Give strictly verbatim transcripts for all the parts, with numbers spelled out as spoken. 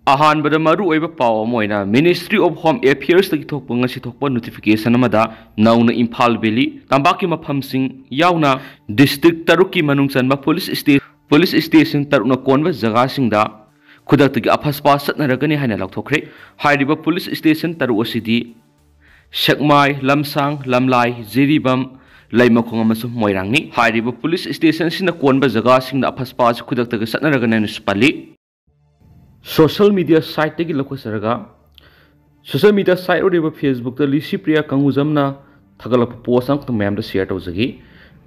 ꯑꯍꯥꯟꯕꯗ ꯃꯔꯨꯑꯣꯏꯕ ꯄꯥꯎ ꯑꯃ ꯑꯣꯏꯅ Ministry of Home Affairsꯇꯒꯤ ꯊꯣꯛꯄ ꯉꯁꯤ ꯊꯣꯛꯄ notification ꯑꯃꯗ ꯅꯧꯅ ꯏꯝꯐꯥꯜ Valley ꯇꯝꯄꯥꯛꯀꯤ ꯃꯐꯝꯁꯤꯡ ꯌꯥꯎꯅ district ꯇꯔꯨꯛꯀꯤ ꯃꯅꯨꯡ ꯆꯟꯕ police station ꯇꯔꯨꯛꯅ ꯀꯣꯟꯕ ꯖꯒꯥꯁꯤꯡꯗ ꯈꯨꯗꯛꯇꯒꯤ ꯑꯐꯁꯄꯥ ꯆꯠꯅꯔꯒꯅꯤ ꯍꯥꯏꯅ ꯂꯥꯎꯊꯣꯛꯈ꯭ꯔꯦ꯫ ꯍꯥꯏꯔꯤꯕ police station ꯇꯔꯨꯛ ꯑꯁꯤꯗꯤ ꯁꯦꯛꯃꯥꯏ, ꯂꯝꯁꯥꯡ, ꯂꯝꯂꯥꯏ, ꯖꯤꯔꯤꯕꯥꯝ, ꯂꯩꯃꯈꯣꯡ ꯑꯃꯁꯨꯡ ꯃꯣꯏꯔꯥꯡꯅꯤ꯫ ꯍꯥꯏꯔꯤꯕ police station ꯑꯁꯤꯅ ꯀꯣꯟꯕ ꯖꯒꯥꯁꯤꯡꯗ ꯑꯐꯁꯄꯥ ꯑꯁꯤ ꯈꯨꯗꯛꯇꯒꯤ ꯆꯠꯅꯔꯒꯅꯤ ꯍꯥꯏꯅꯁꯨ ꯄꯜꯂꯤ꯫ Social media siteꯇꯒꯤ ꯂꯧꯈꯠꯆꯔꯒ, social media site ꯑꯣꯏꯔꯤꯕ Facebookꯇ ꯂꯤꯁꯤꯄ꯭ꯔꯤꯌꯥ ꯀꯪꯒꯨꯖꯝꯅ ꯊꯥꯒꯠꯂꯛꯄ post ꯑꯃꯈꯛꯇꯪ ꯃꯌꯥꯝꯗ share ꯇꯧꯖꯒꯦ꯫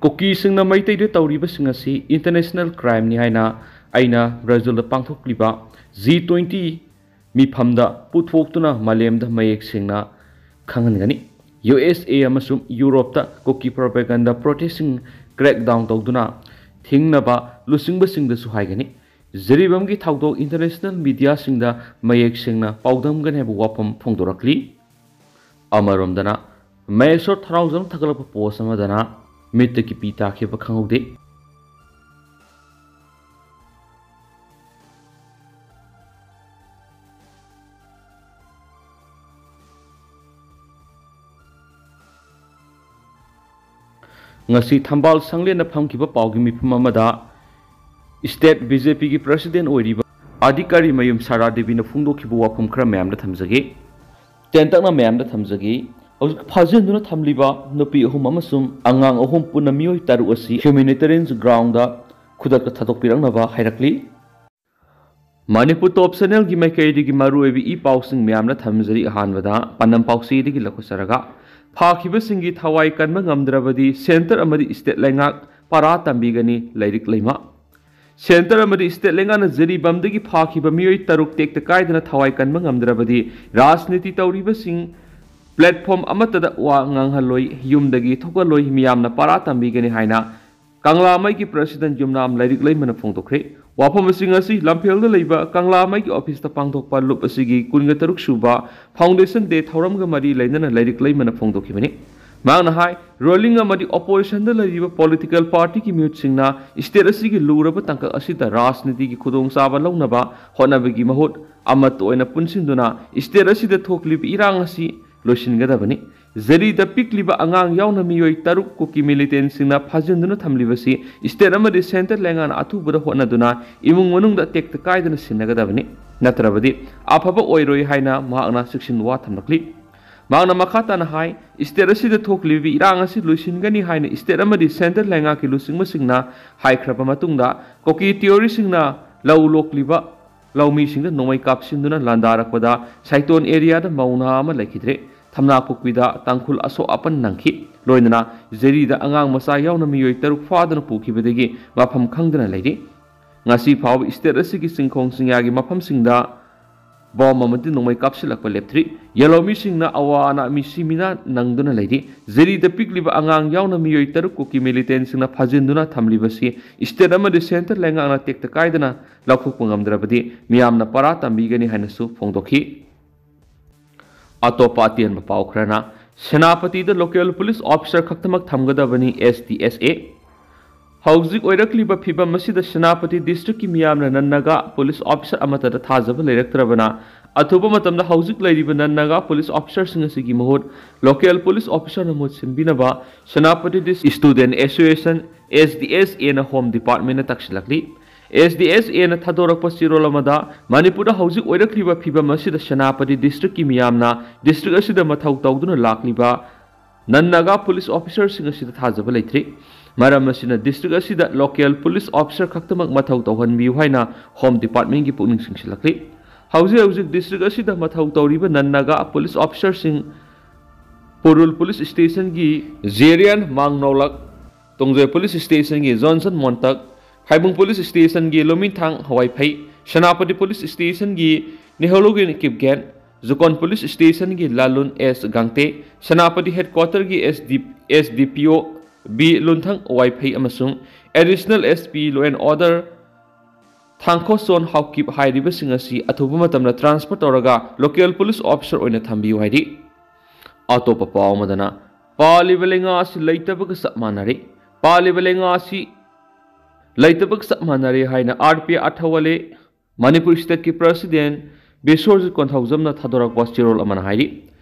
ꯀꯨꯀꯤꯁꯤꯡꯅ ꯃꯩꯇꯩꯗ ꯇꯧꯔꯤꯕꯁꯤꯡ ꯑꯁꯤ international crimeꯅꯤ ꯍꯥꯏꯅ ꯑꯩꯅ Brazilꯗ ꯄꯥꯡꯊꯣꯛꯂꯤꯕ G twenty ꯃꯤꯐꯝꯗ ꯄꯨꯊꯣꯛꯇꯨꯅ ꯃꯥꯂꯦꯝꯗ ꯃꯌꯦꯛ ꯁꯦꯡꯅ ꯈꯪꯍꯟꯒꯅꯤ꯫ USA ꯑꯃꯁꯨꯡ ꯌꯨꯔꯣꯞꯇ ꯀꯨꯀꯤ propaganda protestꯁꯤꯡ crackdown ꯇꯧꯗꯨꯅ ꯊꯤꯡꯅꯕ ꯂꯨꯆꯤꯡꯕꯁꯤꯡꯗꯁꯨ ꯍꯥꯏꯒꯅꯤ꯫ ꯖꯤꯔꯤꯕꯥꯝꯒꯤ ꯊꯧꯗꯣꯛ international mediaꯁꯤꯡꯗ ꯃꯌꯦꯛ ꯁꯦꯡꯅ ꯄꯥꯎꯗꯝꯒꯅꯤ ꯍꯥꯏꯕ ꯋꯥꯐꯝ ꯐꯣꯡꯗꯣꯔꯛꯂꯤ꯫ ꯑꯃꯔꯣꯝꯗꯅ ꯃꯍꯦꯁꯣꯔ ꯊꯔꯥꯎꯖꯝ ꯊꯥꯒꯠꯂꯛꯄ post ꯑꯃꯗꯅ ꯃꯤꯠꯇꯒꯤ ꯄꯤ ꯇꯥꯈꯤꯕ ꯈꯪꯍꯧꯗꯦ꯫ ꯉꯁꯤ ꯊꯝꯕꯥꯜ ꯁꯪꯂꯦꯟꯗ ꯐꯝꯈꯤꯕ ꯄꯥꯎꯒꯤ ꯃꯤꯐꯝ ꯑꯃꯗ state BJPꯒꯤ president ꯑꯣꯏꯔꯤꯕ ꯑꯙꯤꯀꯥꯔꯤ ꯃꯌꯨꯝ ꯁꯥꯔꯥ ꯗꯦꯕꯤꯅ ꯐꯣꯡꯗꯣꯛꯈꯤꯕ ꯋꯥꯐꯝ ꯈꯔ ꯃꯌꯥꯝꯗ ꯊꯝꯖꯒꯦ꯫ ꯇꯦꯟꯇꯛꯅ ꯃꯌꯥꯝꯗ ꯊꯝꯖꯒꯦ꯫ ꯍꯧꯖꯤꯛ ꯐꯥꯖꯤꯟꯗꯨꯅ ꯊꯝꯂꯤꯕ ꯅꯨꯄꯤ ꯑꯍꯨꯝ ꯑꯃꯁꯨꯡ ꯑꯉꯥꯡ ꯑꯍꯨꯝ ꯄꯨꯟꯅ ꯃꯤꯑꯣꯏ ꯇꯔꯨꯛ ꯑꯁꯤ humanitarian groundꯗ ꯈꯨꯗꯛꯇ ꯊꯥꯗꯣꯛꯄꯤꯔꯛꯅꯕ ꯍꯥꯏꯔꯛꯂꯤ꯫ ꯃꯅꯤꯄꯨꯔ Top Channelꯒꯤ ꯃꯥꯏꯀꯩꯗꯒꯤ ꯃꯔꯨꯑꯣꯏꯕ ꯏ ꯄꯥꯎꯁꯤꯡ ꯃꯌꯥꯝꯅ ꯊꯝꯖꯔꯤ꯫ ꯑꯍꯥꯟꯕꯗ ꯄꯥꯟꯗꯝ ꯄꯥꯎꯆꯦꯗꯒꯤ ꯂꯧꯈꯠꯆꯔꯒ, ꯐꯥꯈꯤꯕꯁꯤꯡꯒꯤ ꯊꯋꯥꯏ ꯀꯟꯕ ꯉꯝꯗ꯭ꯔꯕꯗꯤ centre ꯑꯃꯗꯤ state ꯂꯩꯉꯥꯛ ꯄꯔꯥ ꯇꯝꯕꯤꯒꯅꯤ, ꯂꯥꯏꯔꯤꯛ ꯂꯩꯃ꯫ Centre ꯑꯃꯗꯤ state ꯂꯩꯉꯥꯛꯅ ꯖꯤꯔꯤꯕꯥꯝꯗꯒꯤ ꯐꯥꯈꯤꯕ ꯃꯤꯑꯣꯏ ꯇꯔꯨꯛ ꯇꯦꯛꯇ ꯀꯥꯏꯗꯅ ꯊꯋꯥꯏ ꯀꯟꯕ ꯉꯝꯗ꯭ꯔꯕꯗꯤ ꯔꯥꯖꯅꯤꯇꯤ ꯇꯧꯔꯤꯕꯁꯤꯡ platform ꯑꯃꯠꯇꯗ ꯋꯥ ꯉꯥꯡꯍꯜꯂꯣꯏ, ꯌꯨꯝꯗꯒꯤ ꯊꯣꯛꯍꯜꯂꯣꯏ, ꯃꯤꯌꯥꯝꯅ ꯄꯔꯥ ꯇꯝꯕꯤꯒꯅꯤ ꯍꯥꯏꯅ ꯀꯪꯂꯥꯃꯩꯒꯤ president ꯌꯨꯝꯅꯥꯝ ꯂꯥꯏꯔꯤꯛ ꯂꯩꯃꯅ ꯐꯣꯡꯗꯣꯛꯈ꯭ꯔꯦ꯫ ꯋꯥꯐꯝꯁꯤꯡ ꯑꯁꯤ ꯂꯝꯐꯦꯜꯗ ꯂꯩꯕ ꯀꯪꯂꯥꯃꯩꯒꯤ officeꯇ ꯄꯥꯡꯊꯣꯛꯄ ꯂꯨꯞ ꯑꯁꯤꯒꯤ ꯀꯨꯟꯒ ꯇꯔꯨꯛ ꯁꯨꯕ foundation day ꯊꯧꯔꯝꯒ ꯃꯔꯤ ꯂꯩꯅꯅ ꯂꯥꯏꯔꯤꯛ ꯂꯩꯃꯅ ꯐꯣꯡꯗꯣꯛꯈꯤꯕꯅꯤ꯫ ꯃꯍꯥꯛꯅ ꯍꯥꯏ, ꯔꯨꯂꯤꯡ ꯑꯃꯗꯤ ꯑꯣꯄꯣꯖꯤꯁꯟꯗ ꯂꯩꯔꯤꯕ ꯄꯣꯂꯤꯇꯤꯀꯦꯜ ꯄꯥꯔꯇꯤꯒꯤ ꯃꯤꯍꯨꯠꯁꯤꯡꯅ ꯁ꯭ꯇꯦꯠ ꯑꯁꯤꯒꯤ ꯂꯨꯔꯕ ꯇꯥꯡꯀꯛ ꯑꯁꯤꯗ ꯔꯥꯖꯅꯤꯇꯤꯒꯤ ꯈꯨꯗꯣꯡꯆꯥꯕ ꯂꯧꯅꯕ ꯍꯣꯠꯅꯕꯒꯤ ꯃꯍꯨꯠ ꯑꯃꯠꯇ ꯑꯣꯏꯅ ꯄꯨꯟꯁꯤꯟꯗꯨꯅ ꯁ꯭ꯇꯦꯠ ꯑꯁꯤꯗ ꯊꯣꯛꯂꯤꯕ ꯏꯔꯥꯡ ꯑꯁꯤ ꯂꯣꯏꯁꯤꯟꯒꯗꯕꯅꯤ꯫ ꯖꯦꯔꯤꯗ ꯄꯤꯛꯂꯤꯕ ꯑꯉꯥꯡ ꯌꯥꯎꯅ ꯃꯤꯑꯣꯏ ꯇꯔꯨꯛ ꯀꯨꯀꯤ ꯃꯤꯂꯤꯇꯦꯟꯁꯤꯡꯅ ꯐꯥꯖꯤꯟꯗꯨꯅ ꯊꯝꯂꯤꯕꯁꯤ ꯁ꯭ꯇꯦꯠ ꯑꯃꯗꯤ ꯁꯦꯟꯇꯔ ꯂꯩꯉꯥꯛꯅ ꯑꯊꯨꯕꯗ ꯍꯣꯠꯅꯗꯨꯅ ꯏꯃꯨꯡ ꯃꯅꯨꯡꯗ ꯇꯦꯛꯇ ꯀꯥꯏꯗꯅ ꯁꯤꯟꯅꯒꯗꯕꯅꯤ, ꯅꯠꯇ꯭ꯔꯕꯗꯤ ꯑꯐꯕ ꯑꯣꯏꯔꯣꯏ ꯍꯥꯏꯅ ꯃꯍꯥꯛꯅ ꯆꯦꯛꯁꯤꯟ ꯋꯥ ꯊꯝꯂꯛꯂꯤ꯫ ꯃꯍꯥꯛꯅ ꯃꯈꯥ ꯇꯥꯅ ꯍꯥꯏ, ꯁ꯭ꯇꯦꯠ ꯑꯁꯤꯗ ꯊꯣꯛꯂꯤꯕ ꯏꯔꯥꯡ ꯑꯁꯤ ꯂꯣꯏꯁꯤꯟꯒꯅꯤ ꯍꯥꯏꯅ ꯁ꯭ꯇꯦꯠ ꯑꯃꯗꯤ ꯁꯦꯟꯇꯔ ꯂꯩꯉꯥꯛꯀꯤ ꯂꯨꯆꯤꯡꯕꯁꯤꯡꯅ ꯍꯥꯏꯈ꯭ꯔꯕ ꯃꯇꯨꯡꯗ, ꯀꯨꯀꯤ ꯇꯤꯑꯣꯔꯤꯁꯤꯡꯅ ꯂꯧ ꯂꯣꯛꯂꯤꯕ ꯂꯧꯃꯤꯁꯤꯡꯗ ꯅꯣꯡꯃꯩ ꯀꯥꯞꯁꯤꯟꯗꯨꯅ ꯂꯥꯟꯗꯥꯔꯛꯄꯗ ꯁꯥꯏꯇꯣꯟ ꯑꯦꯔꯤꯌꯥꯗ ꯃꯧ ꯅꯍꯥ ꯑꯃ ꯂꯩꯈꯤꯗ꯭ꯔꯦ꯫ ꯊꯝꯅꯥꯄꯣꯛꯄꯤꯗ ꯇꯥꯡꯈꯨꯜ ꯑꯁꯣꯛ ꯑꯄꯟ ꯅꯪꯈꯤ꯫ ꯂꯣꯏꯅꯅ ꯖꯦꯔꯤꯗ ꯑꯉꯥꯡ ꯃꯆꯥ ꯌꯥꯎꯅ ꯃꯤꯑꯣꯏ ꯇꯔꯨꯛ ꯐꯥꯗꯨꯅ ꯄꯨꯈꯤꯕꯗꯒꯤ ꯃꯐꯝ ꯈꯪꯗꯅ ꯂꯩꯔꯤ꯫ ꯉꯁꯤ ꯐꯥꯎꯕ ꯁ꯭ꯇꯦꯠ ꯑꯁꯤꯒꯤ ꯆꯤꯡꯈꯣꯡ ꯆꯤꯡꯌꯥꯒꯤ ꯃꯐꯝꯁꯤꯡꯗ ꯕꯣꯝ ꯑꯃꯗꯤ ꯅꯣꯡꯃꯩ ꯀꯥꯞꯁꯤꯜꯂꯛꯄ ꯂꯦꯞꯇ꯭ꯔꯤ꯫ ꯌꯦꯜꯍꯧꯃꯤꯁꯤꯡꯅ ꯑꯋꯥ ꯑꯅꯥ ꯃꯤꯁꯤ ꯃꯤꯅꯥ ꯅꯪꯗꯨꯅ ꯂꯩꯔꯤ꯫ ꯖꯦꯔꯤꯗ ꯄꯤꯛꯂꯤꯕ ꯑꯉꯥꯡ ꯌꯥꯎꯅ ꯃꯤꯑꯣꯏ ꯇꯔꯨꯛ ꯀꯨꯀꯤ ꯃꯤꯂꯤꯇꯦꯟꯁꯤꯡꯅ ꯐꯥꯖꯤꯟꯗꯨꯅ ꯊꯝꯂꯤꯕꯁꯤ ꯁ꯭ꯇꯦꯠ ꯑꯃꯗꯤ ꯁꯦꯟꯇꯔ ꯂꯩꯉꯥꯛꯅ ꯇꯦꯛꯇ ꯀꯥꯏꯗꯅ ꯂꯧꯊꯣꯛꯄ ꯉꯝꯗ꯭ꯔꯕꯗꯤ ꯃꯤꯌꯥꯝꯅ ꯄꯔꯥ ꯇꯝꯕꯤꯒꯅꯤ ꯍꯥꯏꯅꯁꯨ ꯐꯣꯡꯗꯣꯛꯈꯤ꯫ ꯑꯇꯣꯞꯄ ꯑꯇꯦꯟꯕ ꯄꯥꯎ ꯈꯔꯅ, ꯁꯦꯅꯥꯄꯇꯤꯗ ꯂꯣꯀꯦꯜ ꯄꯨꯂꯤꯁ ꯑꯣꯐꯤꯁꯥꯔ ꯈꯛꯇꯃꯛ ꯊꯝꯒꯗꯕꯅꯤ, ꯑꯦꯁ ꯗꯤ ꯑꯦꯁ ꯑꯦ꯫ ꯍꯧꯖꯤꯛ ꯑꯣꯏꯔꯛꯂꯤꯕ ꯐꯤꯚꯝ ꯑꯁꯤꯗ ꯁꯦꯅꯥꯄꯇꯤ ꯗꯤꯁꯇ꯭ꯔꯤꯛꯀꯤ ꯃꯤꯌꯥꯝꯅ ꯅꯟ ꯅꯥꯒꯥ ꯄꯨꯂꯤꯁ ꯑꯣꯐꯤꯁꯥꯔ ꯑꯃꯠꯇꯗ ꯊꯥꯖꯕ ꯂꯩꯔꯛꯇ꯭ꯔꯕꯅ, ꯑꯊꯨꯕ ꯃꯇꯝꯗ ꯍꯧꯖꯤꯛ ꯂꯩꯔꯤꯕ ꯅꯟ ꯅꯥꯒꯥ ꯄꯨꯂꯤꯁ ꯑꯣꯐꯤꯁꯥꯔꯁꯤꯡ ꯑꯁꯤꯒꯤ ꯃꯍꯨꯠ ꯂꯣꯀꯦꯜ ꯄꯨꯂꯤꯁ ꯑꯣꯐꯤꯁꯥꯔꯅ ꯃꯍꯨꯠ ꯁꯤꯟꯕꯤꯅꯕ ꯁꯦꯅꯥꯄꯇꯤ ꯗꯤꯁ student association, S D S ꯑꯦꯅ ꯍꯣꯝ ꯗꯤꯄꯥꯔꯠꯃꯦꯟꯗ ꯇꯛꯁꯤꯜꯂꯛꯂꯤ꯫ ꯑꯦꯁ ꯗꯤ ꯑꯦꯁ ꯑꯦꯅ ꯊꯥꯗꯣꯔꯛꯄ ꯆꯦꯔꯣꯜ ꯑꯃꯗ, ꯃꯅꯤꯄꯨꯔꯗ ꯍꯧꯖꯤꯛ ꯑꯣꯏꯔꯛꯂꯤꯕ ꯐꯤꯚꯝ ꯑꯁꯤꯗ ꯁꯦꯅꯥꯄꯇꯤ ꯗꯤꯁꯇ꯭ꯔꯤꯛꯀꯤ ꯃꯤꯌꯥꯝꯅ ꯗꯤꯁꯇ꯭ꯔꯤꯛ ꯑꯁꯤꯗ ꯃꯊꯧ ꯇꯧꯗꯨꯅ ꯂꯥꯛꯂꯤꯕ ꯅꯟ ꯅꯥꯒꯥ ꯄꯨꯂꯤꯁ ꯑꯣꯐꯤꯁꯥꯔꯁꯤꯡ ꯑꯁꯤꯗ ꯊꯥꯖꯕ ꯂꯩꯇ꯭ꯔꯤ꯫ ꯃꯔꯝ ꯑꯁꯤꯅ ꯗꯤꯁꯇ꯭ꯔꯤꯛ ꯑꯁꯤꯗ ꯂꯣꯀꯦꯜ ꯄꯨꯂꯤꯁ ꯑꯣꯐꯤꯁꯥꯔ ꯈꯛꯇꯃꯛ ꯃꯊꯧ ꯇꯧꯍꯟꯕꯤꯌꯨ ꯍꯥꯏꯅ ꯍꯣꯝ ꯗꯤꯄꯥꯔꯠꯃꯦꯟꯒꯤ ꯄꯨꯛꯅꯤꯡ ꯆꯤꯡꯁꯤꯜꯂꯛꯂꯤ꯫ ꯍꯧꯖꯤꯛ ꯍꯧꯖꯤꯛ ꯗꯤꯁꯇ꯭ꯔꯤꯛ ꯑꯁꯤꯗ ꯃꯊꯧ ꯇꯧꯔꯤꯕ ꯅꯟ ꯅꯥꯒꯥ ꯄꯨꯂꯤꯁ ꯑꯣꯐꯤꯁꯥꯔꯁꯤꯡ ꯄꯨꯔꯨꯜ ꯄꯨꯂꯤꯁ ꯁ꯭ꯇꯦꯁꯟꯒꯤ ꯖꯦꯔꯤꯌꯥꯟ ꯃꯥꯡꯅꯧꯂꯛ, ꯇꯣꯡꯖꯣꯏ ꯄꯨꯂꯤꯁ ꯁ꯭ꯇꯦꯁꯟꯒꯤ ꯖꯣꯟꯁꯟ ꯃꯣꯟꯇꯛ, ꯐꯥꯏꯕꯨꯡ ꯄꯨꯂꯤꯁ ꯁ꯭ꯇꯦꯁꯟꯒꯤ ꯂꯣꯃꯤꯟꯊꯥꯡ ꯍꯋꯥꯏꯐꯩ, ꯁꯦꯅꯥꯄꯇꯤ ꯄꯨꯂꯤꯁ ꯁ꯭ꯇꯦꯁꯟꯒꯤ ꯅꯦꯍꯣꯂꯣꯒꯤꯟ ꯀꯤꯞꯒꯦꯟ, ꯖꯨꯀꯣꯟ ꯄꯨꯂꯤꯁ ꯁ꯭ꯇꯦꯁꯟꯒꯤ ꯂꯥꯂꯨꯟ ꯑꯦꯁ ꯒꯥꯡꯇꯦ, ꯁꯦꯅꯥꯄꯇꯤ ꯍꯦꯗꯀ꯭ꯋꯥꯇꯔꯒꯤ S D, S D P O B Lunthang Vaiphei ꯑꯃꯁꯨꯡ additional S P law and order Thangkhochon Haokip ꯍꯥꯏꯔꯤꯕꯁꯤꯡ ꯑꯁꯤ ꯑꯊꯨꯕ ꯃꯇꯝꯗ ꯇ꯭ꯔꯥꯟꯁꯐꯔ ꯇꯧꯔꯒ ꯂꯣꯀꯦꯜ ꯄꯨꯂꯤꯁ ꯑꯣꯐꯤꯁꯥꯔ ꯑꯣꯏꯅ ꯊꯝꯕꯤꯌꯨ ꯍꯥꯏꯔꯤ꯫ ꯑꯇꯣꯞꯄ ꯄꯥꯎ ꯑꯃꯗꯅ, ꯄꯥꯜꯂꯤꯕ ꯂꯩꯉꯥꯛ ꯑꯁꯤ ꯂꯩꯇꯕꯒ ꯆꯞ ꯃꯥꯟꯅꯔꯦ꯫ ꯄꯥꯜꯂꯤꯕ ꯂꯩꯉꯥꯛ ꯑꯁꯤ ꯂꯩꯇꯕꯒ ꯆꯞ ꯃꯥꯟꯅꯔꯦ ꯍꯥꯏꯅ ꯑꯥꯔ ꯄꯤ ꯑꯊꯋꯥꯂꯦ, ꯃꯅꯤꯄꯨꯔ ꯁ꯭ꯇꯦꯠꯀꯤ ꯄ꯭ꯔꯁꯤꯗꯦꯟ ꯕꯤꯁ꯭ꯋꯖꯤꯠ ꯀꯣꯟꯊꯧꯖꯝꯅ ꯊꯥꯗꯣꯔꯛꯄ ꯆꯦꯔꯣꯜ ꯑꯃꯅ ꯍꯥꯏꯔꯤ꯫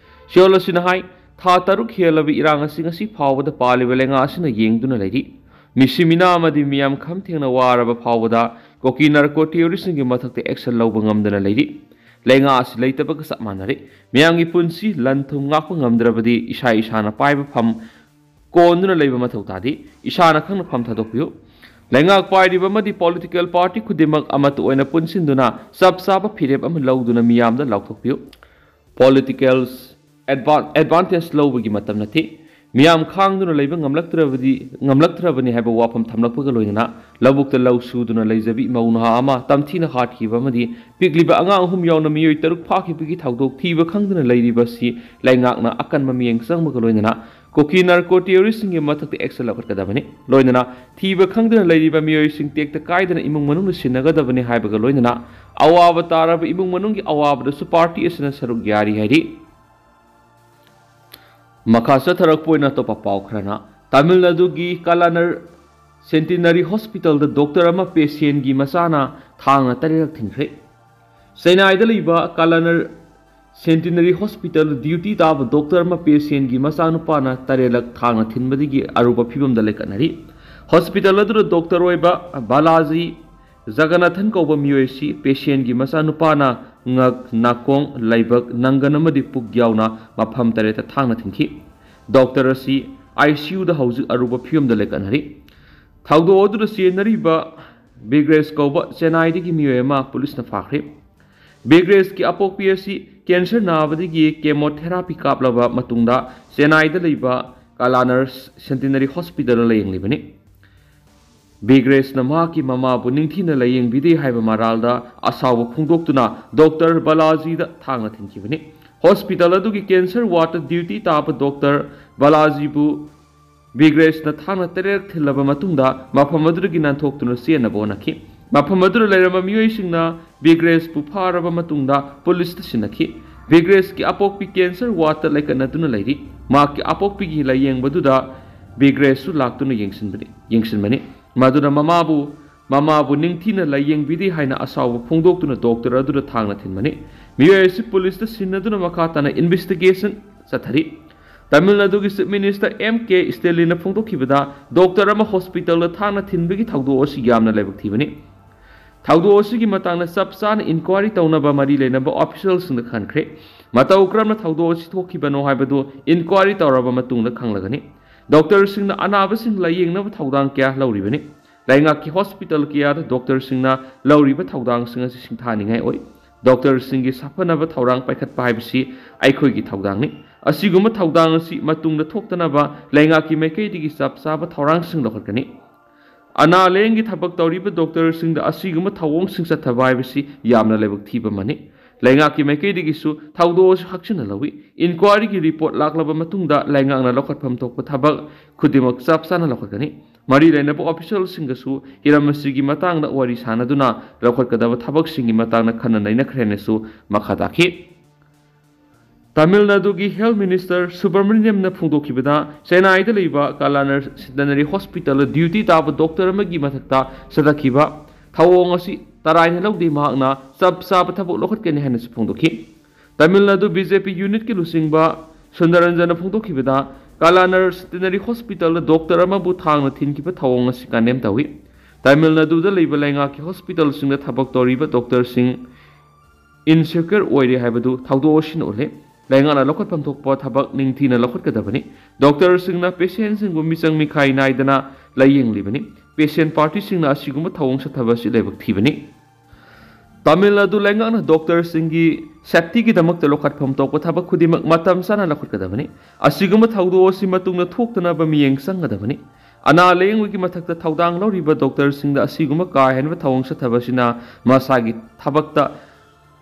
ꯆꯦꯔꯣꯜ ꯑꯁꯤꯅ ꯍꯥꯏ, ꯊꯥ ꯇꯔꯨꯛ ꯍꯦꯜꯂꯕ ꯏꯔꯥꯡ ꯑꯁꯤ ꯉꯁꯤ ꯐꯥꯎꯕꯗ ꯄꯥꯜꯂꯤꯕ ꯂꯩꯉꯥꯛ ꯑꯁꯤꯅ ꯌꯦꯡꯗꯨꯅ ꯂꯩꯔꯤ꯫ ꯃꯤꯁꯤ ꯃꯤꯅꯥ ꯑꯃꯗꯤ ꯃꯤꯌꯥꯝ ꯈꯝ ꯊꯦꯡꯅ ꯋꯥꯔꯕ ꯐꯥꯎꯕꯗ ꯀꯨꯀꯤ ꯅꯥꯔꯀꯣ ꯇꯦꯔꯣꯔꯤꯁꯁꯤꯡꯒꯤ ꯃꯊꯛꯇ ꯑꯦꯛꯁꯟ ꯂꯧꯕ ꯉꯝꯗꯅ ꯂꯩꯔꯤ꯫ ꯂꯩꯉꯥꯛ ꯑꯁꯤ ꯂꯩꯇꯕꯒ ꯆꯞ ꯃꯥꯟꯅꯔꯦ꯫ ꯃꯤꯌꯥꯝꯒꯤ ꯄꯨꯟꯁꯤ ꯂꯟ ꯊꯨꯝ ꯉꯥꯛꯄ ꯉꯝꯗ꯭ꯔꯕꯗꯤ ꯏꯁꯥ ꯏꯁꯥꯅ ꯄꯥꯏꯕ ꯐꯝ ꯀꯣꯟꯗꯨꯅ ꯂꯩꯕ ꯃꯊꯧ ꯇꯥꯗꯦ꯫ ꯏꯁꯥꯅ ꯈꯪꯅ ꯐꯝ ꯊꯥꯗꯣꯛꯄꯤꯌꯨ꯫ ꯂꯩꯉꯥꯛ ꯄꯥꯏꯔꯤꯕ ꯑꯃꯗꯤ ꯄꯣꯂꯤꯇꯤꯀꯦꯜ ꯄꯥꯔꯇꯤ ꯈꯨꯗꯤꯡꯃꯛ ꯑꯃꯠꯇ ꯑꯣꯏꯅ ꯄꯨꯟꯁꯤꯟꯗꯨꯅ ꯆꯞ ꯆꯥꯕ ꯐꯤꯔꯦꯞ ꯑꯃ ꯂꯧꯗꯨꯅ ꯃꯤꯌꯥꯝꯗ ꯂꯥꯎꯊꯣꯛꯄꯤꯌꯨ꯫ ꯄꯣꯂꯤꯇꯤꯀꯦꯜ ꯑꯦꯗꯚꯥꯟ-, ꯑꯦꯗꯚꯥꯟꯇꯦꯖ ꯂꯧꯕꯒꯤ ꯃꯇꯝ ꯅꯠꯇꯦ꯫ ꯃꯤꯌꯥꯝ ꯈꯥꯡꯗꯨꯅ ꯂꯩꯕ ꯉꯝꯂꯛꯇ꯭ꯔꯕꯗꯤ, ꯉꯝꯂꯛꯇ꯭ꯔꯕꯅꯤ ꯍꯥꯏꯕ ꯋꯥꯐꯝ ꯊꯝꯂꯛꯄꯒ ꯂꯣꯏꯅꯅ ꯂꯧꯕꯨꯛꯇ ꯂꯧ ꯁꯨꯗꯨꯅ ꯂꯩꯖꯕꯤ ꯃꯧ ꯅꯍꯥ ꯑꯃ ꯇꯝꯊꯤꯅ ꯍꯥꯠꯈꯤꯕ ꯑꯃꯗꯤ ꯄꯤꯛꯂꯤꯕ ꯑꯉꯥꯡ ꯑꯍꯨꯝ ꯌꯥꯎꯅ ꯃꯤꯑꯣꯏ ꯇꯔꯨꯛ ꯐꯥꯈꯤꯕꯒꯤ ꯊꯧꯗꯣꯛ ꯊꯤꯕ ꯈꯪꯗꯅ ꯂꯩꯔꯤꯕ ꯑꯁꯤ ꯂꯩꯉꯥꯛꯅ ꯑꯀꯟꯕ ꯃꯤꯠꯌꯦꯡ ꯆꯪꯕꯒ ꯂꯣꯏꯅꯅ ꯀꯨꯀꯤ ꯅꯥꯔꯀꯣ ꯇꯦꯔꯣꯔꯤꯁꯁꯤꯡꯒꯤ ꯃꯊꯛꯇ ꯑꯦꯛꯁꯟ ꯂꯧꯈꯠꯀꯗꯕꯅꯤ꯫ ꯂꯣꯏꯅꯅ ꯊꯤꯕ ꯈꯪꯗꯅ ꯂꯩꯔꯤꯕ ꯃꯤꯑꯣꯏꯁꯤꯡ ꯇꯦꯛꯇ ꯀꯥꯏꯗꯅ ꯏꯃꯨꯡ ꯃꯅꯨꯡꯗ ꯁꯤꯟꯅꯒꯗꯕꯅꯤ ꯍꯥꯏꯕꯒ ꯂꯣꯏꯅꯅ ꯑꯋꯥꯕ ꯇꯥꯔꯕ ꯏꯃꯨꯡ ꯃꯅꯨꯡꯒꯤ ꯑꯋꯥꯕꯗꯁꯨ ꯄꯥꯔꯇꯤ ꯑꯁꯤꯅ ꯁꯔꯨꯛ ꯌꯥꯔꯤ ꯍꯥꯏꯔꯤ꯫ ꯃꯈꯥ ꯆꯠꯊꯔꯛꯄ ꯑꯣꯏꯅ ꯑꯇꯣꯞꯄ ꯄꯥꯎ ꯈꯔꯅ, ꯇꯥꯃꯤꯜ ꯅꯥꯗꯨꯒꯤ ꯀꯂꯥꯅꯔ ꯁꯦꯟꯇꯤꯅꯔꯤ ꯍꯣꯁꯄꯤꯇꯥꯜꯗ ꯗꯣꯛꯇꯔ ꯑꯃ ꯄꯦꯁꯦꯟꯒꯤ ꯃꯆꯥꯅ ꯊꯥꯡꯅ ꯇꯔꯦꯠꯂꯛ ꯊꯤꯟꯈ꯭ꯔꯦ꯫ ꯆꯦꯟꯅꯥꯏꯗ ꯂꯩꯕ ꯀꯂꯥꯅꯔ ꯁꯦꯟꯇꯤꯅꯔꯤ ꯍꯣꯁꯄꯤꯇꯥꯜꯗ ꯗ꯭ꯌꯨꯇꯤ ꯇꯥꯕ ꯗꯣꯛꯇꯔ ꯑꯃ ꯄꯦꯁꯦꯟꯒꯤ ꯃꯆꯥꯅꯨꯄꯥꯅ ꯇꯔꯦꯠꯂꯛ ꯊꯥꯡꯅ ꯊꯤꯟꯕꯗꯒꯤ ꯑꯔꯨꯕ ꯐꯤꯕꯝꯗ ꯂꯩꯈꯠꯅꯔꯤ꯫ ꯍꯣꯁꯄꯤꯇꯥꯜ ꯑꯗꯨꯗ ꯗꯣꯛꯇꯔ ꯑꯣꯏꯕ ꯕꯥꯂꯥꯖꯤ ꯖꯒꯅꯥꯊꯟ ꯀꯧꯕ ꯃꯤꯑꯣꯏ ꯑꯁꯤ ꯄꯦꯁꯦꯟꯒꯤ ꯃꯆꯥꯅꯨꯄꯥꯅ ꯉꯛ, ꯅꯥꯀꯣꯡ, ꯂꯥꯏꯕꯛ, ꯅꯪꯒꯟ ꯑꯃꯗꯤ ꯄꯨꯛ ꯌꯥꯎꯅ ꯃꯐꯝ ꯇꯔꯦꯠꯇ ꯊꯥꯡꯅ ꯊꯤꯟꯈꯤ꯫ ꯗꯣꯛꯇꯔ ꯑꯁꯤ ꯑꯥꯏ ꯁꯤ ꯌꯨꯗ ꯍꯧꯖꯤꯛ ꯑꯔꯨꯕ ꯐꯤꯕꯝꯗ ꯂꯩꯈꯠꯅꯔꯤ꯫ ꯊꯧꯗꯣꯛ ꯑꯗꯨꯗ ꯆꯦꯟꯅꯔꯤꯕ ꯕꯤꯒ꯭ꯔꯦꯁ ꯀꯧꯕ ꯆꯦꯟꯅꯥꯏꯗꯒꯤ ꯃꯤꯑꯣꯏ ꯑꯃ ꯄꯨꯂꯤꯁꯅ ꯐꯥꯈ꯭ꯔꯦ꯫ ꯕꯤꯒ꯭ꯔꯦꯁꯀꯤ ꯑꯄꯣꯛꯄꯤ ꯑꯁꯤ ꯀꯦꯟꯁꯔ ꯅꯥꯕꯗꯒꯤ ꯀꯦꯃꯣꯊꯦꯔꯥꯄꯤ ꯀꯥꯞꯂꯕ ꯃꯇꯨꯡꯗ ꯆꯦꯟꯅꯥꯏꯗ ꯂꯩꯕ ꯀꯂꯥꯅꯔ ꯁꯦꯟꯇꯤꯅꯔꯤ ꯍꯣꯁꯄꯤꯇꯥꯜꯗ ꯂꯥꯌꯦꯡꯂꯤꯕꯅꯤ꯫ ꯕꯤꯒ꯭ꯔꯦꯁꯅ ꯃꯍꯥꯛꯀꯤ ꯃꯃꯥꯕꯨ ꯅꯤꯡꯊꯤꯅ ꯂꯥꯌꯦꯡꯕꯤꯗꯦ ꯍꯥꯏꯕ ꯃꯔꯥꯜꯗ ꯑꯁꯥꯎꯕ ꯐꯣꯡꯗꯣꯛꯇꯨꯅ ꯗꯣꯛꯇꯔ ꯕꯥꯂꯥꯖꯤꯗ ꯊꯥꯡꯅ ꯊꯤꯟꯈꯤꯕꯅꯤ꯫ ꯍꯣꯁꯄꯤꯇꯥꯜ ꯑꯗꯨꯒꯤ ꯀꯦꯟꯁꯔ ꯋꯥꯔꯗꯇ ꯗ꯭ꯌꯨꯇꯤ ꯇꯥꯕ ꯗꯣꯛꯇꯔ ꯕꯥꯂꯥꯖꯤꯕꯨ ꯕꯤꯒ꯭ꯔꯦꯁꯅ ꯊꯥꯡꯅ ꯇꯔꯦꯠ ꯊꯤꯜꯂꯕ ꯃꯇꯨꯡꯗ ꯃꯐꯝ ꯑꯗꯨꯗꯒꯤ ꯅꯥꯟꯊꯣꯛꯇꯨꯅ ꯆꯦꯟꯅꯕ ꯍꯣꯠꯅꯈꯤ꯫ ꯃꯐꯝ ꯑꯗꯨꯗ ꯂꯩꯔꯝꯕ ꯃꯤꯑꯣꯏꯁꯤꯡꯅ ꯕꯤꯒ꯭ꯔꯦꯁꯄꯨ ꯐꯥꯔꯕ ꯃꯇꯨꯡꯗ ꯄꯨꯂꯤꯁꯇ ꯁꯤꯟꯅꯈꯤ꯫ ꯕꯤꯒ꯭ꯔꯦꯁꯀꯤ ꯑꯄꯣꯛꯄꯤ ꯀꯦꯟꯁꯔ ꯋꯥꯔꯗꯇ ꯂꯩꯀꯠꯅꯗꯨꯅ ꯂꯩꯔꯤ꯫ ꯃꯍꯥꯛꯀꯤ ꯑꯄꯣꯛꯄꯤꯒꯤ ꯂꯥꯏꯌꯦꯡꯕꯗꯨꯗ ꯕꯤꯒ꯭ꯔꯦꯁꯁꯨ ꯂꯥꯛꯇꯨꯅ ꯌꯦꯡꯁꯤꯟꯕꯅꯤ ꯌꯦꯡꯁꯤꯟꯕꯅꯤ꯫ ꯃꯗꯨꯅ ꯃꯃꯥꯕꯨ ꯃꯃꯥꯕꯨ ꯅꯤꯡꯊꯤꯅ ꯂꯥꯏꯌꯦꯡꯕꯤꯔꯤ ꯍꯥꯏꯅ ꯑꯁꯥꯎꯕ ꯐꯣꯡꯗꯣꯛꯇꯨꯅ ꯗꯣꯛꯇꯔ ꯑꯗꯨꯗ ꯊꯥꯡꯅ ꯊꯤꯟꯕꯅꯤ꯫ ꯃꯤꯑꯣꯏ ꯑꯁꯤ ꯄꯨꯂꯤꯁꯇ ꯁꯤꯟꯅꯗꯨꯅ ꯃꯈꯥ ꯇꯥꯅ ꯏꯟꯚꯦꯁꯇꯤꯒꯦꯁꯟ ꯆꯠꯊꯔꯤ꯫ ꯇꯥꯃꯤꯜ ꯅꯥꯗꯨꯒꯤ ꯆꯤꯐ ꯃꯤꯅꯤꯁꯇꯔ ꯑꯦꯝ ꯀꯦ ꯁ꯭ꯇꯦꯂꯤꯟꯅ ꯐꯣꯡꯗꯣꯛꯈꯤꯕꯗ, ꯗꯣꯛꯇꯔ ꯑꯃ ꯍꯣꯁꯄꯤꯇꯥꯜꯗ ꯊꯥꯡꯅ ꯊꯤꯟꯕꯒꯤ ꯊꯧꯗꯣꯛ ꯑꯁꯤ ꯌꯥꯝꯅ ꯂꯥꯏꯕꯛ ꯊꯤꯕꯅꯤ꯫ ꯊꯧꯗꯣꯛ ꯑꯁꯤꯒꯤ ꯃꯇꯥꯡꯗ ꯆꯞ ꯆꯥꯅ ꯏꯟꯀ꯭ꯋꯥꯏꯔꯤ ꯇꯧꯅꯕ ꯃꯔꯤ ꯂꯩꯅꯕ ꯑꯣꯐꯤꯁꯤꯌꯦꯜꯁꯤꯡꯗ ꯈꯟꯈ꯭ꯔꯦ꯫ ꯃꯇꯧ ꯀꯔꯝꯅ ꯊꯧꯗꯣꯛ ꯑꯁꯤ ꯊꯣꯛꯈꯤꯕꯅꯣ ꯍꯥꯏꯕꯗꯨ ꯏꯟꯀ꯭ꯋꯥꯏꯔꯤ ꯇꯧꯔꯕ ꯃꯇꯨꯡꯗ ꯈꯪꯂꯒꯅꯤ꯫ ꯗꯣꯛꯇꯔꯁꯤꯡꯅ ꯑꯅꯥꯕꯁꯤꯡ ꯂꯥꯌꯦꯡꯅꯕ ꯊꯧꯗꯥꯡ ꯀꯌꯥ ꯂꯧꯔꯤꯕꯅꯤ꯫ ꯂꯩꯉꯥꯛꯀꯤ ꯍꯣꯁꯄꯤꯇꯥꯜ ꯀꯌꯥꯗ ꯗꯣꯛꯇꯔꯁꯤꯡꯅ ꯂꯧꯔꯤꯕ ꯊꯧꯗꯥꯡꯁꯤꯡ ꯑꯁꯤ ꯁꯤꯡꯊꯥꯅꯤꯡꯉꯥꯏ ꯑꯣꯏ꯫ ꯗꯣꯛꯇꯔꯁꯤꯡꯒꯤ ꯁꯥꯐꯅꯕ ꯊꯧꯔꯥꯡ ꯄꯥꯏꯈꯠꯄ ꯍꯥꯏꯕꯁꯤ ꯑꯩꯈꯣꯏꯒꯤ ꯊꯧꯗꯥꯡꯅꯤ꯫ ꯑꯁꯤꯒꯨꯝꯕ ꯊꯧꯗꯥꯡ ꯑꯁꯤ ꯃꯇꯨꯡꯗ ꯊꯣꯛꯇꯅꯕ ꯂꯩꯉꯥꯛꯀꯤ ꯃꯥꯏꯀꯩꯗꯒꯤ ꯆꯞ ꯆꯥꯕ ꯊꯧꯔꯥꯡꯁꯤꯡ ꯂꯧꯈꯠꯀꯅꯤ꯫ ꯑꯅꯥ ꯂꯥꯌꯦꯡꯒꯤ ꯊꯕꯛ ꯇꯧꯔꯤꯕ ꯗꯣꯛꯇꯔꯁꯤꯡꯗ ꯑꯁꯤꯒꯨꯝꯕ ꯊꯧꯑꯣꯡꯁꯤꯡ ꯆꯠꯊꯕ ꯍꯥꯏꯕꯁꯤ ꯌꯥꯝꯅ ꯂꯥꯏꯕꯛ ꯊꯤꯕ ꯑꯃꯅꯤ꯫ ꯂꯩꯉꯥꯛꯀꯤ ꯃꯥꯏꯀꯩꯗꯒꯤꯁꯨ ꯊꯧꯗꯣꯛ ꯑꯁꯤ ꯍꯛꯆꯤꯟꯅ ꯂꯧꯏ꯫ ꯏꯟꯀ꯭ꯋꯥꯏꯔꯤꯒꯤ ꯔꯤꯄꯣꯔꯠ ꯂꯥꯛꯂꯕ ꯃꯇꯨꯡꯗ ꯂꯩꯉꯥꯛꯅ ꯂꯧꯈꯠꯐꯝ ꯊꯣꯛꯄ ꯊꯕꯛ ꯈꯨꯗꯤꯡꯃꯛ ꯆꯞ ꯆꯥꯅ ꯂꯧꯈꯠꯀꯅꯤ꯫ ꯃꯔꯤ ꯂꯩꯅꯕ ꯑꯣꯐꯤꯁꯤꯌꯦꯜꯁꯤꯡꯒꯁꯨ ꯍꯤꯔꯝ ꯑꯁꯤꯒꯤ ꯃꯇꯥꯡꯗ ꯋꯥꯔꯤ ꯁꯥꯅꯗꯨꯅ ꯂꯧꯈꯠꯀꯗꯕ ꯊꯕꯛꯁꯤꯡꯒꯤ ꯃꯇꯥꯡꯗ ꯈꯟꯅ ꯅꯩꯅꯈ꯭ꯔꯦ ꯍꯥꯏꯅꯁꯨ ꯃꯈꯥ ꯇꯥꯈꯤ꯫ ꯇꯥꯃꯤꯜ ꯅꯥꯗꯨꯒꯤ ꯍꯦꯜꯊ ꯃꯤꯅꯤꯁꯇꯔ ꯁꯨꯕ꯭ꯔꯃꯅꯤꯌꯝꯅ ꯐꯣꯡꯗꯣꯛꯈꯤꯕꯗ, ꯆꯦꯟꯅꯥꯏꯗ ꯂꯩꯕ ꯀꯂꯥꯅꯔ ꯁꯦꯟꯇꯅꯔꯤ ꯍꯣꯁꯄꯤꯇꯥꯜꯗ ꯗ꯭ꯌꯨꯇꯤ ꯇꯥꯕ ꯗꯣꯛꯇꯔ ꯑꯃꯒꯤ ꯃꯊꯛꯇ ꯆꯠꯊꯈꯤꯕ ꯊꯧꯑꯣꯡ ꯑꯁꯤ ꯇꯔꯥꯏꯅ ꯂꯧꯗꯦ, ꯃꯍꯥꯛꯅ ꯆꯞ ꯆꯥꯕ ꯊꯕꯛ ꯂꯧꯈꯠꯀꯅꯤ ꯍꯥꯏꯅꯁꯨ ꯐꯣꯡꯗꯣꯛꯈꯤ꯫ ꯇꯥꯃꯤꯜ ꯅꯥꯗꯨ ꯕꯤ ꯖꯦ ꯄꯤ ꯌꯨꯅꯤꯠꯀꯤ ꯂꯨꯆꯤꯡꯕ ꯁꯨꯟꯗꯔꯟꯖꯟꯅ ꯐꯣꯡꯗꯣꯛꯈꯤꯕꯗ, ꯀꯂꯥꯅꯔ ꯁꯦꯟꯇꯅꯔꯤ ꯍꯣꯁꯄꯤꯇꯥꯜꯗ ꯗꯣꯛꯇꯔ ꯑꯃꯕꯨ ꯊꯥꯡꯅ ꯊꯤꯟꯈꯤꯕ ꯊꯧꯑꯣꯡ ꯑꯁꯤ ꯀꯟꯗꯦꯝ ꯇꯧꯏ꯫ ꯇꯥꯃꯤꯜ ꯅꯥꯗꯨꯗ ꯂꯩꯕ ꯂꯩꯉꯥꯛꯀꯤ ꯍꯣꯁꯄꯤꯇꯥꯜꯁꯤꯡꯗ ꯊꯕꯛ ꯇꯧꯔꯤꯕ ꯗꯣꯛꯇꯔꯁꯤꯡ ꯏꯟꯁꯦꯀ꯭ꯌꯨꯔ ꯑꯣꯏꯔꯦ ꯍꯥꯏꯕꯗꯨ ꯊꯧꯗꯣꯛ ꯑꯁꯤꯅ ꯎꯠꯂꯦ꯫ ꯂꯩꯉꯥꯛꯅ ꯂꯧꯈꯠꯐꯝ ꯊꯣꯛꯄ ꯊꯕꯛ ꯅꯤꯡꯊꯤꯅ ꯂꯧꯈꯠꯀꯗꯕꯅꯤ꯫ ꯗꯣꯛꯇꯔꯁꯤꯡꯅ ꯄꯦꯁꯦꯟꯁꯤꯡꯕꯨ ꯃꯤꯆꯪ ꯃꯤꯈꯥꯏ ꯅꯥꯏꯗꯅ ꯂꯥꯌꯦꯡꯂꯤꯕꯅꯤ꯫ ꯄꯦꯁꯦꯟ ꯄꯥꯔꯇꯤꯁꯤꯡꯅ ꯑꯁꯤꯒꯨꯝꯕ ꯊꯧꯑꯣꯡ ꯆꯠꯊꯕ ꯑꯁꯤ ꯂꯥꯏꯕꯛ ꯊꯤꯕꯅꯤ꯫ ꯇꯥꯃꯤꯜ ꯅꯥꯗꯨ ꯂꯩꯉꯥꯛꯅ ꯗꯣꯛꯇꯔꯁꯤꯡꯒꯤ ꯁꯦꯐꯇꯤꯒꯤꯗꯃꯛꯇ ꯂꯧꯈꯠꯐꯝ ꯊꯣꯛꯄ ꯊꯕꯛ ꯈꯨꯗꯤꯡꯃꯛ ꯃꯇꯝ ꯆꯥꯅ ꯂꯧꯈꯠꯀꯗꯕꯅꯤ꯫ ꯑꯁꯤꯒꯨꯝꯕ ꯊꯧꯗꯣꯛ ꯑꯁꯤ ꯃꯇꯨꯡꯗ ꯊꯣꯛꯇꯅꯕ ꯃꯤꯠꯌꯦꯡ ꯆꯪꯒꯗꯕꯅꯤ꯫ ꯑꯅꯥ ꯂꯥꯌꯦꯡꯕꯒꯤ ꯃꯊꯛꯇ ꯊꯧꯗꯥꯡ ꯂꯧꯔꯤꯕ ꯗꯣꯛꯇꯔꯁꯤꯡꯗ ꯑꯁꯤꯒꯨꯝꯕ ꯀꯥ ꯍꯦꯟꯕ ꯊꯧꯑꯣꯡ ꯆꯠꯊꯕ ꯑꯁꯤꯅ ꯃꯁꯥꯒꯤ ꯊꯕꯛꯇ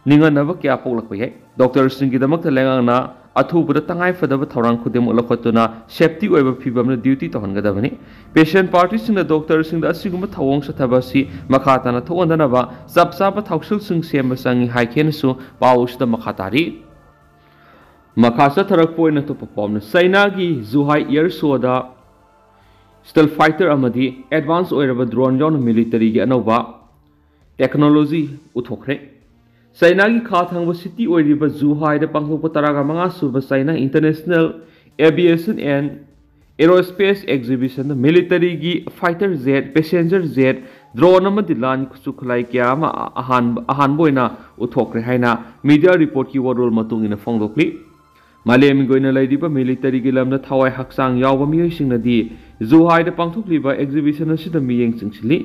ꯅꯤꯡꯍꯟꯅꯕ ꯀꯌꯥ ꯄꯣꯛꯂꯛꯄ ꯌꯥꯏ꯫ ꯗꯣꯛꯇꯔꯁꯤꯡꯒꯤꯗꯃꯛꯇ ꯂꯩꯉꯥꯛꯅ ꯑꯊꯨꯕꯗ ꯇꯉꯥꯏꯐꯗꯕ ꯊꯧꯔꯥꯡ ꯈꯨꯗꯤꯡꯃꯛ ꯂꯧꯈꯠꯇꯨꯅ ꯁꯦꯐꯇꯤ ꯑꯣꯏꯕ ꯐꯤꯚꯝꯗ ꯗ꯭ꯌꯨꯇꯤ ꯇꯧꯍꯟꯒꯗꯕꯅꯤ꯫ ꯄꯦꯁꯦꯟ ꯄꯥꯔꯇꯤꯁꯤꯡꯅ ꯗꯣꯛꯇꯔꯁꯤꯡꯗ ꯑꯁꯤꯒꯨꯝꯕ ꯊꯧꯑꯣꯡ ꯆꯠꯊꯕ ꯑꯁꯤ ꯃꯈꯥ ꯇꯥꯅ ꯊꯣꯛꯍꯟꯗꯅꯕ ꯆꯞ ꯆꯥꯕ ꯊꯧꯁꯤꯜꯁꯤꯡ ꯁꯦꯝꯕ ꯆꯪꯏ ꯍꯥꯏꯈꯤ ꯍꯥꯏꯅꯁꯨ ꯄꯥꯎ ꯑꯁꯤꯗ ꯃꯈꯥ ꯇꯥꯔꯤ꯫ ꯃꯈꯥ ꯆꯠꯊꯔꯛꯄ ꯑꯣꯏꯅ ꯑꯇꯣꯞꯄ ꯄꯥꯎꯅ ꯆꯩꯅꯥꯒꯤ ꯖꯨꯍꯥꯏ ꯑꯦꯌꯔ ꯁꯣꯗ ꯁ꯭ꯇꯦꯜ ꯐꯥꯏꯇꯔ ꯑꯃꯗꯤ ꯑꯦꯗꯚꯥꯟꯁ ꯑꯣꯏꯔꯕ ꯗ꯭ꯔꯣꯟ ꯌꯥꯎꯅ ꯃꯤꯂꯤꯇꯔꯤꯒꯤ ꯑꯅꯧꯕ ꯇꯦꯛꯅꯣꯂꯣꯖꯤ ꯎꯠꯊꯣꯛꯈ꯭ꯔꯦ꯫ ꯆꯩꯅꯥꯒꯤ ꯈꯥ ꯊꯪꯕ ꯁꯤꯇꯤ ꯑꯣꯏꯔꯤꯕ ꯖꯨꯍꯥꯏꯗ ꯄꯥꯡꯊꯣꯛꯄ ꯇꯔꯥꯒ ꯃꯉꯥ ꯁꯨꯕ China international aviation and aerospace ꯑꯦꯛꯖꯤꯕꯤꯁꯟꯗ ꯃꯤꯂꯤꯇꯔꯤꯒꯤ fighter jet, passenger jet, drone ꯑꯃꯗꯤ ꯂꯥꯟ ꯈꯨꯠꯁꯨ ꯈꯨꯠꯂꯥꯏ ꯀꯌꯥ ꯑꯃ ꯑꯍꯥꯟꯕ ꯑꯍꯥꯟꯕ ꯑꯣꯏꯅ ꯎꯠꯊꯣꯛꯈ꯭ꯔꯦ ꯍꯥꯏꯅ ꯃꯤꯗꯤꯌꯥ ꯔꯤꯄꯣꯔꯠꯀꯤ ꯋꯥꯔꯣꯜ ꯃꯇꯨꯡ ꯏꯟꯅ ꯐꯣꯡꯗꯣꯛꯂꯤ꯫ ꯃꯥꯂꯦꯝꯒꯤ ꯑꯣꯏꯅ ꯂꯩꯔꯤꯕ ꯃꯤꯂꯤꯇꯔꯤꯒꯤ ꯂꯝꯗ ꯊꯋꯥꯏ ꯍꯛꯆꯥꯡ ꯌꯥꯎꯕ ꯃꯤꯑꯣꯏꯁꯤꯡꯅꯗꯤ ꯖꯨꯍꯥꯏꯗ ꯄꯥꯡꯊꯣꯛꯂꯤꯕ ꯑꯦꯛꯖꯤꯕꯤꯁꯟ ꯑꯁꯤꯗ ꯃꯤꯠꯌꯦꯡ ꯆꯤꯡꯁꯤꯜꯂꯤ꯫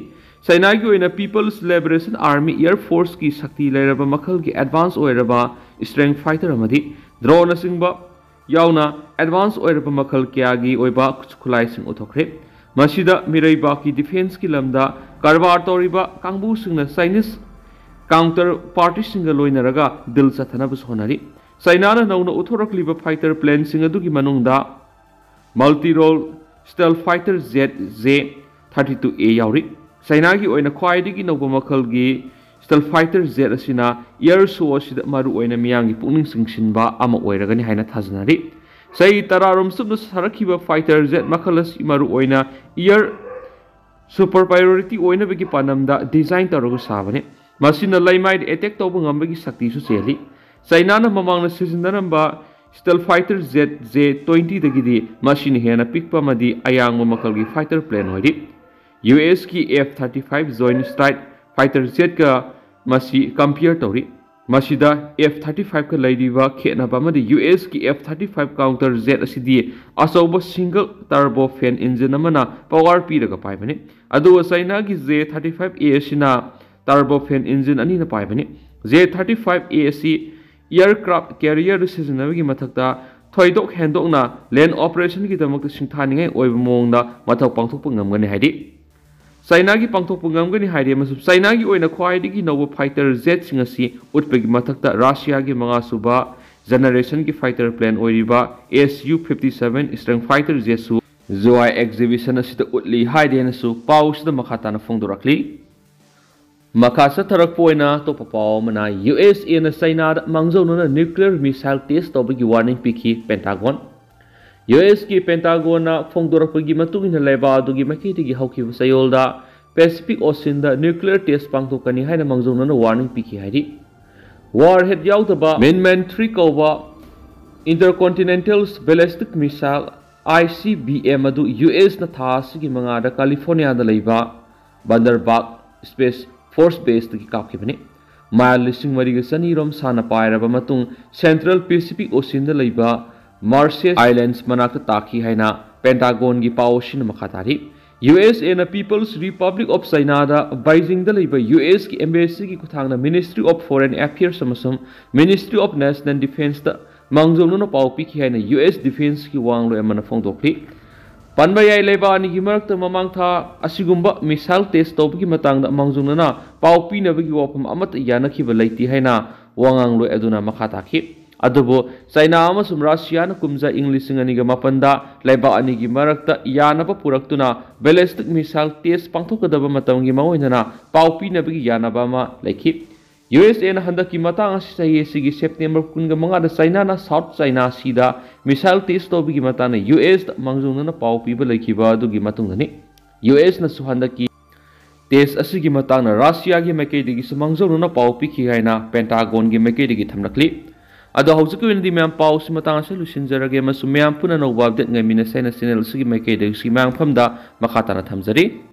ꯆꯩꯅꯥꯒꯤ ꯑꯣꯏꯅ People's Liberation Army Air Forceꯀꯤ ꯁꯛꯇꯤ ꯂꯩꯔꯕ ꯃꯈꯜꯒꯤ ꯑꯦꯗꯚꯥꯟꯁ ꯑꯣꯏꯔꯕ ꯁ꯭ꯇ꯭ꯔꯦꯡ ꯐꯥꯏꯇꯔ ꯑꯃꯗꯤ ꯗ꯭ꯔꯣꯟꯅꯆꯤꯡꯕ ꯌꯥꯎꯅ ꯑꯦꯗꯚꯥꯟꯁ ꯑꯣꯏꯔꯕ ꯃꯈꯜ ꯀꯌꯥꯒꯤ ꯑꯣꯏꯕ ꯈꯨꯠꯁꯨ ꯈꯨꯠꯂꯥꯏꯁꯤꯡ ꯎꯠꯊꯣꯛꯈ꯭ꯔꯦ꯫ ꯃꯁꯤꯗ ꯃꯤꯔꯩꯕꯥꯛꯀꯤ ꯗꯤꯐꯦꯟꯁꯀꯤ ꯂꯝꯗ ꯀꯔꯕꯥꯔ ꯇꯧꯔꯤꯕ ꯀꯥꯡꯕꯨꯁꯤꯡꯅ ꯆꯥꯏꯅꯤꯁ ꯀꯥꯎꯟꯇꯔ ꯄꯥꯔꯇꯤꯁꯤꯡꯒ ꯂꯣꯏꯅꯔꯒ ꯗꯤꯜ ꯆꯠꯊꯅꯕꯁꯨ ꯍꯣꯠꯅꯔꯤ꯫ ꯆꯩꯅꯥꯅ ꯅꯧꯅ ꯎꯠꯊꯣꯔꯛꯂꯤꯕ ꯐꯥꯏꯇꯔ ꯄ꯭ꯂꯦꯟꯁꯤꯡ ꯑꯗꯨꯒꯤ ꯃꯅꯨꯡꯗ multi role stealth fighter jet J thirty two A ꯌꯥꯎꯔꯤ꯫ ꯆꯩꯅꯥꯒꯤ ꯑꯣꯏꯅ ꯈ꯭ꯋꯥꯏꯗꯒꯤ ꯅꯧꯕ ꯃꯈꯜꯒꯤ ꯁ꯭ꯇꯦꯜ ꯐꯥꯏꯇꯔ ꯖꯦꯠ ꯑꯁꯤꯅ ꯑꯦꯌꯔ ꯁꯣ ꯑꯁꯤꯗ ꯃꯔꯨꯑꯣꯏꯅ ꯃꯤꯌꯥꯝꯒꯤ ꯄꯨꯛꯅꯤꯡ ꯆꯤꯡꯁꯤꯟꯕ ꯑꯃ ꯑꯣꯏꯔꯒꯅꯤ ꯍꯥꯏꯅ ꯊꯥꯖꯅꯔꯤ꯫ ꯆꯍꯤ ꯇꯔꯥꯔꯣꯝ ꯆꯨꯞꯅ ꯁꯥꯔꯛꯈꯤꯕ ꯐꯥꯏꯇꯔ ꯖꯦꯠ ꯃꯈꯜ ꯑꯁꯤ ꯃꯔꯨꯑꯣꯏꯅ ꯑꯦꯌꯔ ꯁꯨꯄꯔ ꯄ꯭ꯔꯥꯏꯌꯣꯔꯤꯇꯤ ꯑꯣꯏꯅꯕꯒꯤ ꯄꯥꯟꯗꯝꯗ ꯗꯤꯖꯥꯏꯟ ꯇꯧꯔꯒ ꯁꯥꯕꯅꯤ꯫ ꯃꯁꯤꯅ ꯂꯩꯃꯥꯏꯗ ꯑꯦꯇꯦꯛ ꯇꯧꯕ ꯉꯝꯕꯒꯤ ꯁꯛꯇꯤꯁꯨ ꯆꯦꯜꯂꯤ꯫ ꯆꯩꯅꯥꯅ ꯃꯃꯥꯡꯗ ꯁꯤꯖꯤꯟꯅꯔꯝꯕ ꯁ꯭ꯇꯦꯜ ꯐꯥꯏꯇꯔ ꯖꯦꯠ ꯖꯦ ꯇ꯭ꯋꯦꯟꯇꯤꯗꯒꯤꯗꯤ ꯃꯁꯤꯅ ꯍꯦꯟꯅ ꯄꯤꯛꯄ ꯑꯃꯗꯤ ꯑꯌꯥꯡꯕ ꯃꯈꯜꯒꯤ ꯐꯥꯏꯇꯔ ꯄ꯭ꯂꯦꯟ ꯑꯣꯏꯔꯤ꯫ ꯌꯨ ꯑꯦꯁꯀꯤ F thirty five joint strike fighter ꯖꯦꯠꯀ ꯃꯁꯤ ꯀꯝꯄꯤꯌꯔ ꯇꯧꯔꯤ꯫ ꯃꯁꯤꯗ ꯑꯦꯐ ꯊꯥꯔꯇꯤ ꯐꯥꯏꯚꯀ ꯂꯩꯔꯤꯕ ꯈꯦꯠꯅꯕ ꯑꯃꯗꯤ ꯌꯨ ꯑꯦꯁꯀꯤ F thirty five counter jet ꯑꯁꯤꯗꯤ ꯑꯆꯧꯕ ꯁꯤꯡꯒꯜ ꯇꯔꯕꯣ ꯐꯦꯟ ꯏꯟꯖꯤꯟ ꯑꯃꯅ ꯄꯋꯥꯔ ꯄꯤꯔꯒ ꯄꯥꯏꯕꯅꯤ꯫ ꯑꯗꯨꯒ ꯆꯩꯅꯥꯒꯤ ꯖꯦ ꯊꯥꯔꯇꯤ ꯐꯥꯏꯚ ꯑꯦ ꯑꯁꯤꯅ ꯇꯔꯕꯣ ꯐꯦꯟ ꯏꯟꯖꯤꯟ ꯑꯅꯤꯅ ꯄꯥꯏꯕꯅꯤ꯫ ꯖꯦ ꯊꯥꯔꯇꯤ ꯐꯥꯏꯚ ꯑꯦ ꯑꯁꯤ ꯑꯦꯌꯔꯀ꯭ꯔꯥꯐ ꯀꯦꯔꯤꯌꯔꯗ ꯁꯤꯖꯤꯟꯅꯕꯒꯤ ꯃꯊꯛꯇ ꯊꯣꯏꯗꯣꯛ ꯍꯦꯟꯗꯣꯛꯅ ꯂꯦꯟ ꯑꯣꯄꯔꯦꯁꯟꯒꯤꯗꯃꯛꯇ ꯁꯤꯡꯊꯥꯅꯤꯡꯉꯥꯏ ꯑꯣꯏꯕ ꯃꯑꯣꯡꯗ ꯃꯊꯧ ꯄꯥꯡꯊꯣꯛꯄ ꯉꯝꯒꯅꯤ ꯍꯥꯏꯔꯤ꯫ ꯆꯩꯅꯥꯒꯤ ꯄꯥꯡꯊꯣꯛꯄ ꯉꯝꯒꯅꯤ ꯍꯥꯏꯔꯤ ꯑꯃꯁꯨꯡ ꯆꯩꯅꯥꯒꯤ ꯑꯣꯏꯅ ꯈ꯭ꯋꯥꯏꯗꯒꯤ ꯅꯧꯕ ꯐꯥꯏꯇꯔ ꯖꯦꯠꯁꯤꯡ ꯑꯁꯤ ꯎꯠꯄꯒꯤ ꯃꯊꯛꯇ ꯔꯁꯤꯌꯥꯒꯤ ꯃꯉꯥꯁꯨꯕ ꯖꯦꯅꯦꯔꯦꯁꯟꯒꯤ ꯐꯥꯏꯇꯔ ꯄ꯭ꯂꯦꯟ ꯑꯣꯏꯔꯤꯕ S U fifty seven stealth fighter ꯖꯦꯠꯁꯨ ꯖꯨꯍꯥꯏ ꯑꯦꯛꯖꯤꯕꯤꯁꯟ ꯑꯁꯤꯗ ꯎꯠꯂꯤ ꯍꯥꯏꯔꯦꯅꯁꯨ ꯄꯥꯎ ꯑꯁꯤꯗ ꯃꯈꯥ ꯇꯥꯅ ꯐꯣꯡꯗꯣꯔꯛꯂꯤ꯫ ꯃꯈꯥ ꯆꯠꯊꯔꯛꯄ ꯑꯣꯏꯅ ꯑꯇꯣꯞꯄ ꯄꯥꯎ ꯑꯃꯅ, ꯌꯨ ꯑꯦꯁ ꯑꯦꯅ ꯆꯩꯅꯥꯗ ꯃꯥꯡꯖꯧꯅꯅ nuclear missile test ꯇꯧꯕꯒꯤ warning ꯄꯤꯈꯤ ꯄꯦꯟꯇꯥꯒꯣꯟ꯫ ꯌꯨ ꯑꯦꯁꯀꯤ ꯄꯦꯟꯇꯥꯒꯣꯟꯅ ꯐꯣꯡꯗꯣꯔꯛꯄꯒꯤ ꯃꯇꯨꯡ ꯏꯟꯅ, ꯂꯩꯕꯥꯛ ꯑꯗꯨꯒꯤ ꯃꯥꯏꯀꯩꯗꯒꯤ ꯍꯧꯈꯤꯕ ꯆꯌꯣꯜꯗ Pacific Oceanꯗ nuclear test ꯄꯥꯡꯊꯣꯛꯀꯅꯤ ꯍꯥꯏꯅ ꯃꯥꯡꯖꯧꯅꯅ warning ꯄꯤꯈꯤ ꯍꯥꯏꯔꯤ꯫ Warhead ꯌꯥꯎꯗꯕ Minman three ꯀꯧꯕ Intercontinental Ballistic Missile, I C B M, ꯑꯗꯨ ꯌꯨ ꯑꯦꯁꯅ ꯊꯥ ꯑꯁꯤꯒꯤ ꯃꯉꯥꯗ ꯀꯥꯂꯤꯐꯣꯔꯅꯤꯌꯥꯗ ꯂꯩꯕ ꯕꯟꯗꯔꯕꯥꯒ Space Force Baseꯇꯒꯤ ꯀꯥꯞꯈꯤꯕꯅꯤ꯫ ꯃꯥꯏꯜ ꯂꯤꯁꯤꯡ ꯃꯔꯤꯒ ꯆꯅꯤ ꯔꯣꯝ ꯁꯥꯡꯅ ꯄꯥꯏꯔꯕ ꯃꯇꯨꯡ, Central Pacific Oceanꯗ ꯂꯩꯕ Marshall Islands ꯃꯅꯥꯛꯇ ꯇꯥꯈꯤ ꯍꯥꯏꯅ ꯄꯦꯟꯇꯥꯒꯣꯟꯒꯤ ꯄꯥꯎ ꯑꯁꯤꯅ ꯃꯈꯥ ꯇꯥꯔꯤ꯫ ꯌꯨ ꯑꯦꯁ ꯑꯦꯅ People's Republic of Chinaꯗ ꯕꯩꯖꯤꯡꯗ ꯂꯩꯕ ꯌꯨ ꯑꯦꯁꯀꯤ embassy ꯒꯤ ꯈꯨꯠꯊꯥꯡꯗ Ministry of Foreign Affairs ꯑꯃꯁꯨꯡ Ministry of National Defenceꯇ ꯃꯥꯡꯖꯧꯅꯅ ꯄꯥꯎ ꯄꯤꯈꯤ ꯍꯥꯏꯅ ꯌꯨ ꯑꯦꯁ Defenceꯀꯤ ꯋꯥ ꯉꯥꯡꯂꯣꯏ ꯑꯃꯅ ꯐꯣꯡꯗꯣꯛꯂꯤ꯫ ꯄꯟꯕ ꯌꯥꯏ, ꯂꯩꯕꯥꯛ ꯑꯅꯤꯒꯤ ꯃꯔꯛꯇ ꯃꯃꯥꯡ ꯊꯥ ꯑꯁꯤꯒꯨꯝꯕ missile test ꯇꯧꯕꯒꯤ ꯃꯇꯥꯡꯗ ꯃꯥꯡꯖꯧꯅꯅ ꯄꯥꯎ ꯄꯤꯅꯕꯒꯤ ꯋꯥꯐꯝ ꯑꯃꯠꯇ ꯌꯥꯅꯈꯤꯕ ꯂꯩꯇꯦ ꯍꯥꯏꯅ ꯋꯥ ꯉꯥꯡꯂꯣꯏ ꯑꯗꯨꯅ ꯃꯈꯥ ꯇꯥꯈꯤ꯫ ꯑꯗꯨꯕꯨ ꯆꯩꯅꯥ ꯑꯃꯁꯨꯡ ꯔꯁꯤꯌꯥꯅ ꯀꯨꯝꯖꯥ ꯏꯪ ꯂꯤꯁꯤꯡ ꯑꯅꯤꯒ ꯃꯥꯄꯟꯗ ꯂꯩꯕꯥꯛ ꯑꯅꯤꯒꯤ ꯃꯔꯛꯇ ꯌꯥꯅꯕ ꯄꯨꯔꯛꯇꯨꯅ ballistic missile test ꯄꯥꯡꯊꯣꯛꯀꯗꯕ ꯃꯇꯝꯒꯤ ꯃꯑꯣꯡ ꯑꯣꯏꯅ ꯄꯥꯎ ꯄꯤꯅꯕꯒꯤ ꯌꯥꯅꯕ ꯑꯃ ꯂꯩꯈꯤ꯫ ꯌꯨ ꯑꯦꯁ ꯑꯦꯅ ꯍꯟꯗꯛꯀꯤ ꯃꯇꯥꯡ ꯑꯁꯤ ꯆꯍꯤ ꯑꯁꯤꯒꯤ September ꯀꯨꯟꯒ ꯃꯉꯥꯗ ꯆꯩꯅꯥꯅ South China Seaꯗ missile test ꯇꯧꯕꯒꯤ ꯃꯇꯥꯡꯗ ꯌꯨ ꯑꯦꯁꯇ ꯃꯥꯡꯖꯧꯅꯅ ꯄꯥꯎ ꯄꯤꯕ ꯂꯩꯈꯤꯕ ꯑꯗꯨꯒꯤ ꯃꯇꯨꯡꯗꯅꯤ꯫ ꯌꯨ ꯑꯦꯁꯅꯁꯨ ꯍꯟꯗꯛꯀꯤ test ꯑꯁꯤꯒꯤ ꯃꯇꯥꯡꯗ ꯔꯁꯤꯌꯥꯒꯤ ꯃꯥꯏꯀꯩꯗꯒꯤꯁꯨ ꯃꯥꯡꯖꯧꯅꯅ ꯄꯥꯎ ꯄꯤꯈꯤ ꯍꯥꯏꯅ ꯄꯦꯟꯇꯥꯒꯣꯟꯒꯤ ꯃꯥꯏꯀꯩꯗꯒꯤ ꯊꯝꯂꯛꯂꯤ꯫ ꯑꯗꯣ ꯍꯧꯖꯤꯛꯀꯤ ꯑꯣꯏꯅꯗꯤ ꯃꯌꯥꯝ ꯄꯥꯎꯁꯤ ꯃꯇꯥꯡ ꯑꯁꯤꯗ ꯂꯣꯏꯁꯤꯟꯖꯔꯒꯦ, ꯑꯃꯁꯨꯡ ꯃꯌꯥꯝ ꯄꯨꯟꯅ ꯑꯅꯧꯕ update ꯉꯥꯏꯃꯤꯟꯅꯁꯦ ꯍꯥꯏꯅ channel ꯑꯁꯤꯒꯤ ꯃꯥꯏꯀꯩꯗꯒꯤꯁꯨ ꯃꯌꯥꯝ ꯃꯐꯝꯗ ꯃꯈꯥ ꯇꯥꯅ ꯊꯝꯖꯔꯤ꯫